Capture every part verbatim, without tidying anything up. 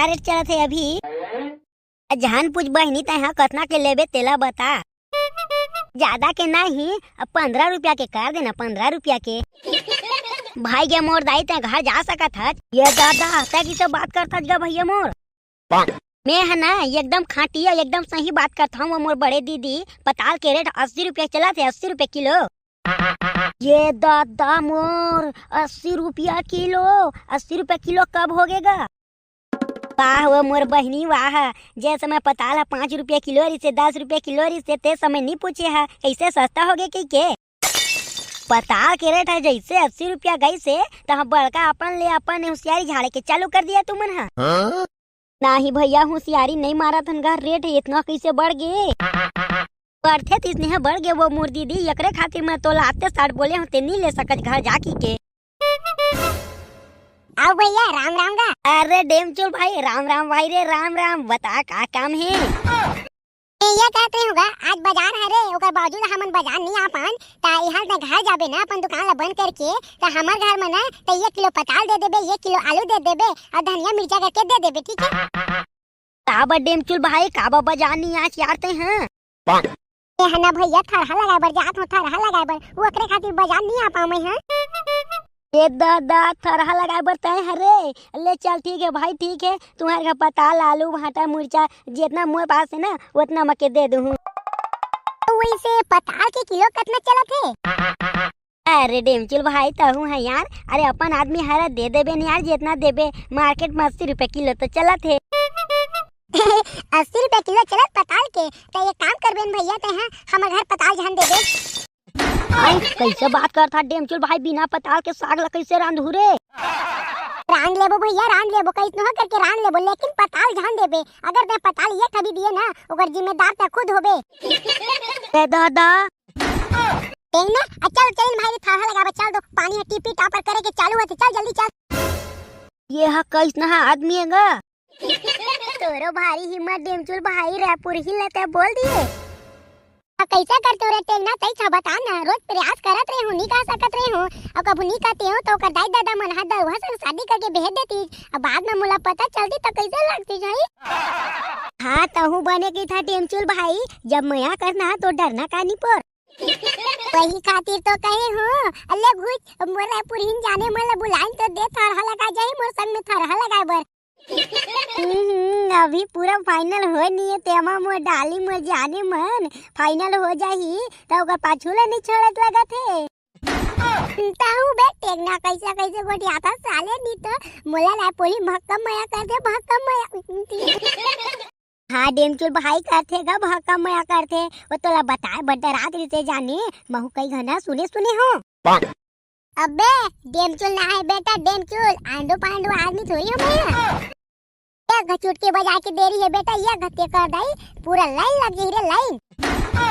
Rate चलत हे अभी? जान पूछ बहिनी, तैं हा कतना के लेबे तेला बता। ज्यादा के नहीं, अब पन्द्रह रुपया के कर देना, पन्द्रह रुपया के। भाई गे मोर दाई, तैं घर जा सकत हच। ये दादा, तैं किसे बात करत हच गा भैया मोर? मैं ह ना एकदम खांटी अउ एकदम सही बात करत हूँ, वो मोर बड़े दीदी, पताल के रेट अस्सी रुपया चलत हे, अस्सी रुपया किलो। ये दादा मोर, अस्सी रुपया किलो, अस्सी रुपया किलो कब होगे गा? वाह वो मोर बहिनी वाह, जे समय पताल ह पाँच रुपया किलो रिसे, दस रुपया किलो रिसे, ते समय नी पूछे ह, कइसे सस्ता होगे कहिके। पताल के रेट ह जइसे अस्सी रुपया गइसे, त हम बड़का अपन ले अपन होशियारी झाड़े के चालू कर दिया तुमन ह। हाँ? नाही भैया, होशियारी नइ मारत हन गा, रेट इतना कइसे बढ़ गे? बढ़थे तिसने ह बढ़ गे वो मोर दीदी, एकरे खातिर मैं तोला आते साठ बोले हूँ, ते नी ले सकत घर जा कहिके। आओ भैया, राम राम गा। अरे डेमचुल भाई, राम राम भाई रे, राम राम। बता का काम हे? ए, ये कहत रहे हूँ गा, आज बाजार हरे, ओकर बावजूद हमन बाजार नी आ पान, ता इहां ले घर जाबे ना अपन दुकान ला बंद करके, ता हमर घर में ना, ता एक किलो पताल दे देबे, एक किलो आलू दे देबे, अउ धनिया मिर्चा करके दे देबे, ठीक हे? काबर डेमचुल भाई, काबर बाजार नी आच यार तैं ह? ए हना भैया, थरहा लगाए बर जात हो, थरहा लगाए बर, वो ओकरे खातिर बाजार नी आ पाऊं मैं ह। ए दादा, थरहा लगाए बर तैं हरे? ले चल, ठीक हे भाई, ठीक हे, तुम्हारे घर पताल, आलू, भाटा, मुरचा, जितना मोर पास हे ना, उतना मैं के दे दूँ। तो वैसे पताल के किलो कितना चलत हे? अरे डेमचुल भाई, तहूं ह यार, अरे अपन आदमी हरा, दे देबे न यार, जितना देबे, मार्केट में अस्सी रुपया किलो तो चलत हे। अस्सी रुपया किलो चलत पताल के, त एक काम करबे न भैया, तैं ह हमर घर पताल झन देबे। आई, कइसे बात करत हस डेमचुल भाई, बिना पताल के साग ला कइसे रांधहूं रे? रांध लेबो भैया, रांध लेबो, कइसनो करके रांध लेबो, लेकिन पताल झन देबे। अगर तैं पताल एक ठा भी दिए ना, ओकर जिम्मेदार तैं खुद होबे। ए दादा, ए ना, आ चल, चल भाई, थरहा लगाबे, चल दो, पानी ह टिपी टापर करे के चालू होथे, चल जल्दी चल। ये ह कइसना ह आदमी हे गा? तोरो भारी हिम्मत डेमचुल भाई, रायपुर ही लेते बोल दिए। आ, कइसे करते हो रे टेंगना, तई छा बता ना, रोज प्रयास करत रहे हूँ, नी कह सकत रहे हूँ, अब कभू नी कहते हो तो ओकर दाई दादा मन ह दरुहा संग शादी करके भेज देती, अब बाद में मोला पता चलती तो कइसे लगती भाई? हाँ, तहूँ बने की था डेमचुल भाई, जब मया करना तो डरना का नी पर। वही खातिर तो कहे हूँ, अल्ले घुच, मोर पुरहिन जाने मन ला बुलाइन तो दे, थरहा लगा जाही मोर संग में थरहा लगाए बर। हम्म, अभी पूरा final होय नहीं हे, तेमा मोर डाली मोर जाने मन, final हो जाही, त ओकर पाछू ले नहीं छोड़त लगत हे। तहू बे टेंगना कइसे कइसे गोठियाथस साले, नी तो मोला रायपुरी भक्कम मया कर दे, भक्कम मया। हाँ, डेमचुल भाई करथे गा, भक्कम मया करथे। वो तोला बताए बड्डा रात रिते जाने, महू कई घना सुने सुने हो। अबे, डेमचुल ना हे बेटा, डेमचुल, आंडू पांडू आदमी थोड़ी हो मैं। एक घ चुटकी बजा के देरी हे बेटा, एक घ तेकर दाई, पूरा लाइन लग गई रे, लाइन।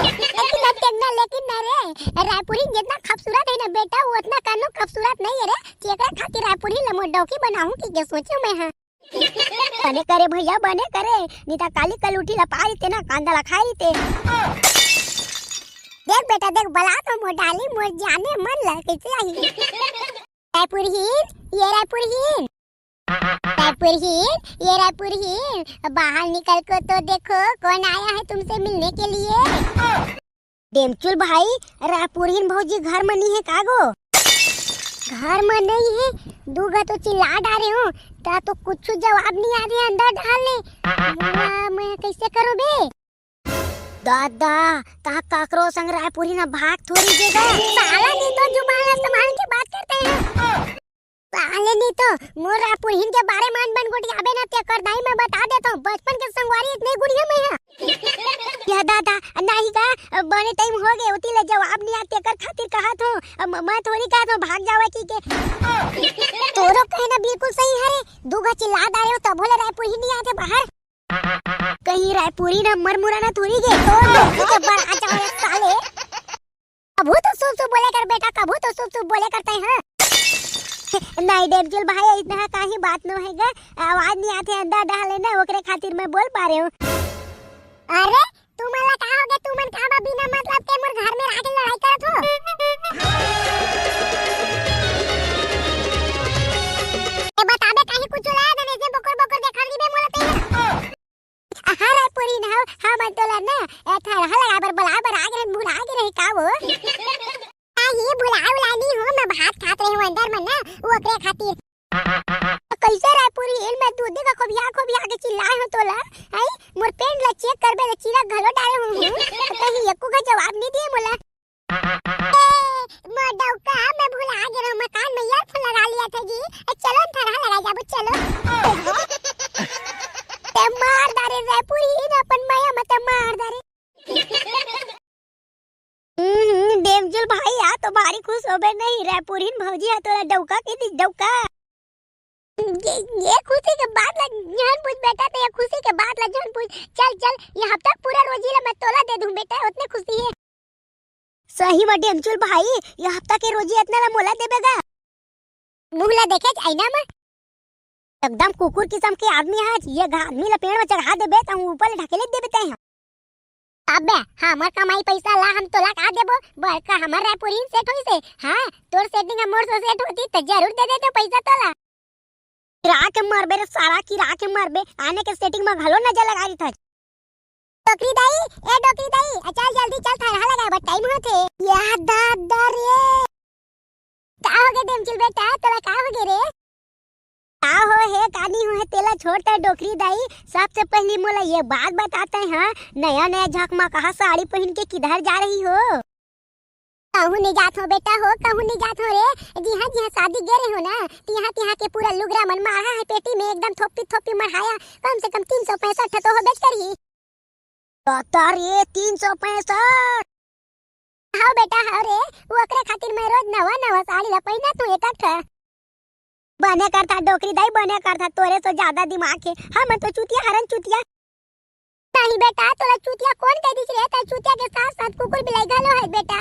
लेकिन अब टेंगना, लेकिन ना रे, रायपुरी जितना खूबसूरत हे ना बेटा, वो उतना कानो खूबसूरत नहीं हे रे। तेकरे खातिर रायपुरी ला मोर डौकी बनाहूं कहिके सोचे हूं मैं, हाँ। बने करे भैया, बने करे, नी त काली कलूठी ला पारी ते ना, कांदा ला खाई ते। देख बेटा, देख, बला तो मोर डाली, मोर जाने मन ला कइसे आही। रायपुरहीन, ये रायपुरहीन। रायपुरहीन, ये रायपुरहीन, बाहर निकल को तो देखो, कौन आया है तुमसे मिलने के लिए। डेमचुल भाई, रायपुरहीन भौजी घर म नइ हे का गो? घर म नइ हे, दू घ तो चिल्ला डारे हूँ, त तो कुछु जवाब नइ आ रहे अंदर डाल ले। मोला मैं कइसे करूँ बे? दादा, तहाँ काकरो संग रायपुरहीन भाग थोड़ी जेगा। साला नहीं तो जुबान संभाल के बात करते हैं। साले नी तो मोर रायपुरहीन के बारे म अनबन गोठियाबे ना, तेकर दाई मैं बता देत हूँ, बचपन के संगवारी इतने गुड़िया में है। या दादा, नहीं का, बने टाइम हो गए, उती ले जवाब नहीं आते, तेकर खातिर कहत हूँ, म-, मैं थोड़ी कहत हूँ, भाग जावे कहिके। तोरो कहना बिल्कुल सही है रे, दू घ चिल्ला डारे हो, तभो ले रायपुरहीन नहीं आते बाहर। कहीं रायपुरहीन मर मुरा ना थोड़ी गे, तोर मुंह के बड़ा जावे साले। कभू तो सुभ सुभ बोले कर बेटा, कभू तो सुभ सुभ बोले करते हैं। नहीं डेमचुल भाई, इतना काहे बात नो है गा, आवाज नहीं आते अंदर डाले ना, ओकरे खातिर मैं बोल पा रहे हूँ। अरे, तू मन ला का हो गया, तू मन का बा बिना मतलब के मोर घर में आके लड़ाई करत हो? ए बताबे काहे कुछ ला दने से बोकर बोकर देखा दी बे मोला। को। आ, ये भुला उला नहीं हो, मैं भात खात रहे हूँ अंदर में ना, वो ओकरे खातिर। कैसे रायपुरहिन, मैं दूध का खोबिया खोबिया के चिल्लाए हूँ तोला। आई, मोर पेंट ला चेक करबे तो चीरा घलो डाले हूँ, कहीं एको का जवाब नहीं दिए मोला। ए, मोर डौका, मैं भुला गे रहूं, मैं कान में ईयरफोन लगा लिया था जी। ए, चलो न थरहा लगा जाबो, चलो। ते मार डारे रायपुरहिन, अपन मया मत मार डारे। हम्म, डेमचुल भाई, आ तो भारी खुश होबे नहीं, रायपुरहिन भौजी हा तोला डौका के दी डौका। ये, ये खुशी के बात ला झन पूछ बेटा, ते ये खुशी के बात ला झन पूछ। चल, चल, ये हफ्ता पूरा रोजी ला मैं तोला दे दूं बेटा, उतने खुशी है। सही में डेमचुल भाई, ये हफ्ता के रोजी इतना ला मोला देबे गा? मुंह ला देखे आईना में। एकदम कुकुर किस्म के आदमी है, ये गा-, आदमी ला पेड़ में चढ़ा देबे, त ऊपर ले ढकेले देबे तैं। अबे, हमर कमाई पैसा ला हम तोला का देबो? बड़का हमर रायपुरहिन सेठ होइसे। हाँ, तोर सेटिंग मोर से सेट होती त जरूर दे देते पैसा तोला। किरा के मरबे रे सारा, किरा के मरबे। आने के सेटिंग में घलो नजर लगा रही था। डोकरी दाई, ए डोकरी दाई, आ चल जल्दी चल, थरहा लगाए बर टाइम होथे। या दादा रे। का हो गे डेमचुल बेटा, तोला का हो गे रे? का हो हे, का नी हो हे, तेला छोड़ तैं डोकरी दाई। सबसे पहली मोला ये बात बता तैं, हाँ, नया नया झकमकाहा साड़ी पहन के किधर जा रही हो? कहूँ नहीं जात हो बेटा हो, कहूँ नहीं जात हो रे। जिहाँ जिहाँ शादी गे रहे हो ना, तिहाँ तिहाँ के पूरा लुगरा मन माढ़ा है पेटी में, एकदम थोपी थोपी मढ़ाया। कम से कम तीन सौ पैंसठ ठे तो हो बेच कर ही। बता रे, तीन सौ पैंसठ? हाँ बेटा, हाँ रे, वो ओकरे खातिर मैं रोज नवा नवा साड़ी ला पहिनत हूँ एक ठा। बने करथा डोकरी दाई, बने करथा, तोरे से ज्यादा दिमाग है। हमन तो चुतिया हरन चुतिया। नहीं बेटा, तोला चुतिया कौन कह दिस रे? तै चुतिया के साथ साथ कुकुर बिलाई घलो है बेटा।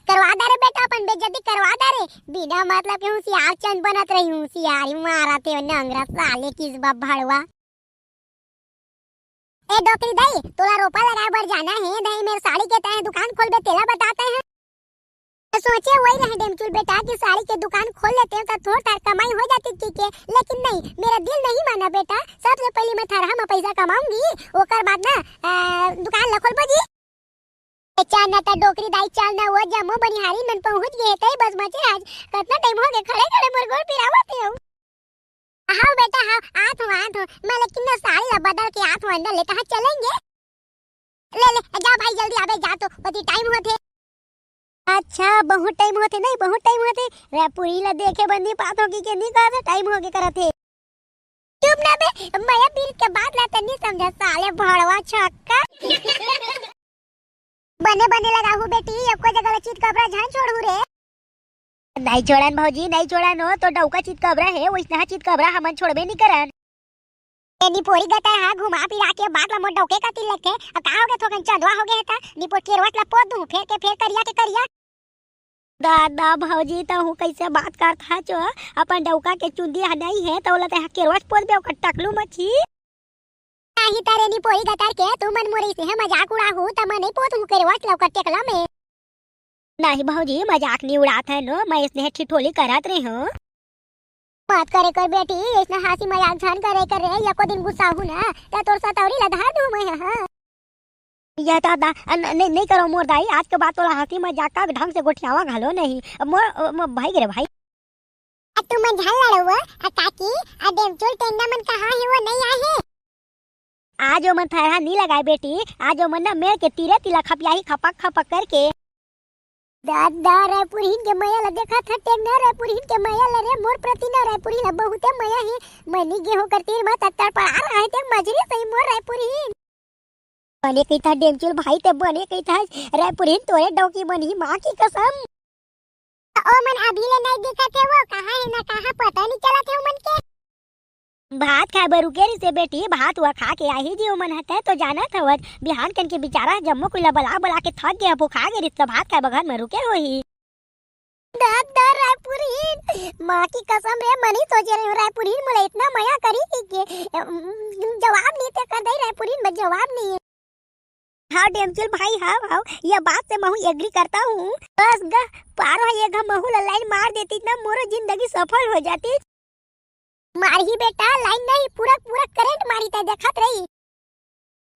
करवा दा रे बेटा, अपन बेइज्जती करवा दा रे। बिना मतलब के होशियार चंद बनत रही, होशियारी मारत हे नंगरा साले किसबा भड़वा। ए डोकरी दाई, तोला रोपा लगाए बर जाना है, नहीं मेरे साड़ी के तय दुकान खोलबे तेला बताते हैं। तो सोचे वही रहे डेमचुल बेटा कि साड़ी के दुकान खोल लेते हैं तो थोड़ा थार कमाई हो जाती की के, लेकिन नहीं, मेरा दिल नहीं माना बेटा। सबसे पहले मैं थरहा में पैसा कमाऊंगी, ओकर बाद ना, आ, दुकान ला खोलबो जी। ए, चल ना त डोकरी दाई, चल ना, वो जम्मो बनिहारी मन पहुंच गए हे, तई बस बचे आज। कतना टाइम हो गए खड़े खड़े मोर गोड़ पिरावत हे। हाँ बेटा, हाँ, आत हूँ, आत हूँ। मैं लेकिन ना साड़ी ला बदल के आत हूँ अंदर ले, तहाँ चलेंगे। ले, ले, जा भाई, जल्दी आबे, जा तो, ओती टाइम होथे। अच्छा, बहुत टाइम होथे, नहीं, बहुत टाइम होथे। रायपुरी ला देखे बर नी पात हो कि के नी कहत, टाइम होगे करत हे। चुप ना बे, मया पीरित के बात ला त नी समझा, साले भड़वा छक्का। बने बने लगाहू बेटी, एको जगह ले चित कबरा झन छोड़हू रे। नहीं छोड़न भौजी, नहीं छोड़न हो, तो डौका चित कबरा हे, वैसना चित कबरा हमन छोड़बे नहीं करन। ए निपोरी गतर हा घुमा फिरा के बात ला मोर डौके कति लगथे। अब का होगे, थोकन चंदवा होगे हे त निपोर के रोट ला पोत दूं, फेर के फेर करिया के करिया। दादा भौजी, तहूँ कैसे बात करत हच? अपन डौका के चुंदी ह नई हे, त ओला तेहा केरवट पोत बे, ओकर टकलू मछी। नाही तारे निपोरी गतर के, तुमन मोर इसे ह मजाक उड़ाहू, त मैं नई पोत हूँ केरवट ला ओकर टेकला में। नाही भौजी, मजाक नई उड़ात हन, मैं इसने ठिठोली करत रहे हूँ। मत करे कर बेटी, इसने हांसी मजाक झन करे कर रे, एको दिन गुस्साहू ना, त तोर सतौरी ला धार दूँ मैं ह। ये दादा, अ, न-, नहीं, नहीं करो मोर दाई, आज के बाद तोला हंसी मजाक का ढंग से गोठियावा घलो नहीं। अब मोर, अ, मोर भाई गे रे भाई। आ तुमन झन लड़ो, आ काकी, आ डेमचुल टेंगना मन कहाँ हे, वो नहीं आए हे? आज ओमन थरहा नी लगाए बेटी, आज ओमन ना मेड़ के तीरे तिला खपियाही खपक खपक करके। दादा, रायपुरहिन के मया ला देखा था, टेंगना रायपुरहिन के मया ला रे, मोर प्रति ना रायपुरहिन ला बहुते मया हे। मैं नी गेहूं कर तीर मा तत्तर पड़ा रहा है, ते मजरी सही मोर रायपुरहिन। बने कहिथा डेमचुल भाई, ते बने कहिथा, रायपुरहिन तोरे डौकी बनही, माँ की कसम। ओ मन अभी ले नहीं दिखत हे, वो कहाँ हे ना कहाँ, पता नहीं चलत हे ओ मन के। भात खाए बर रुके रिसे बेटी, भात हुआ खा के आही जी ओ मन ह, ते तो जानत हवत, बिहान कन के बिचारा जम्मो कुला बला बला के थक गया, भुखा गे रिस, त भात खाए बर घर में रुके होही। दादा रायपुरहिन, माँ की कसम रे, मनी सोचे रहे रायपुरहिन मोला इतना मया करी कि के, अम, जवाब नहीं ते कर दई रायपुरहिन, बस जवाब नहीं है। हाँ डेमचुल भाई, हाँ, हाँ, ये बात से महू एग्री करता हूँ। बस ग, पारो है ये घ महू ला लाइन मार देती ना, मोरो जिंदगी सफल हो जाती। मारही बेटा, लाइन नहीं, पूरा, पूरा करंट मारी तय देखत रही।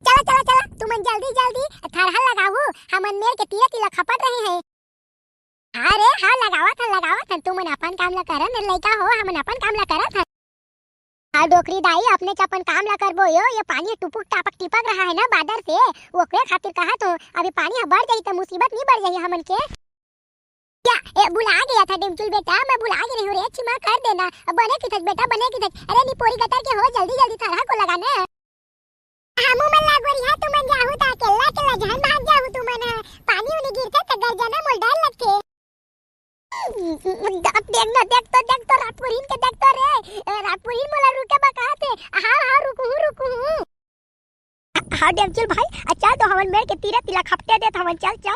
चला, चला, चला, तुमन जल्दी, जल्दी थरहा लगाहू, हमन पेड़ के तीरा तीरा खपट रहे हैं। अरे हाँ, लगावत हन, लगावत हन, तुमन अपन काम ला करन, लइका हो, हमन अपन काम ला करत हन। हाँ डोकरी दाई, अपने च अपन काम ला करबो यो, ये पानी टुपुक टापक टिपक रहा है ना बादर से, ओकरे खातिर कहा तो अभी पानी ह बढ़ जाही त मुसीबत नहीं बढ़ जाही हमन के। क्या? ए, भुला गया था डेमचुल बेटा, मैं भुला गे रही हूँ रे, क्षमा कर देना। अब बने की थक बेटा, बने की थक। अरे निपोरी गटर के हो, जल्दी जल्दी थरहा को लगाना। हमू मन ला गोरिहा तुमन जाहू ता, अकेल्ला अकेल्ला झन भाग जाहू तुमन ह। पानी उनी गिरथे त गरजना मोल डर लगथे। देख ना, देख तो, देख तो, रातपुरीन के देख तो रे। ए, रातपुरीन मोला रुके बा कहत हे। हाँ, हाँ, रुकहूँ, रुकहूँ। हाँ, डेमचुल भाई, आ, चल तो हमन मेड़ के तीरा तीरा खपटे देत हवन, चल, चल।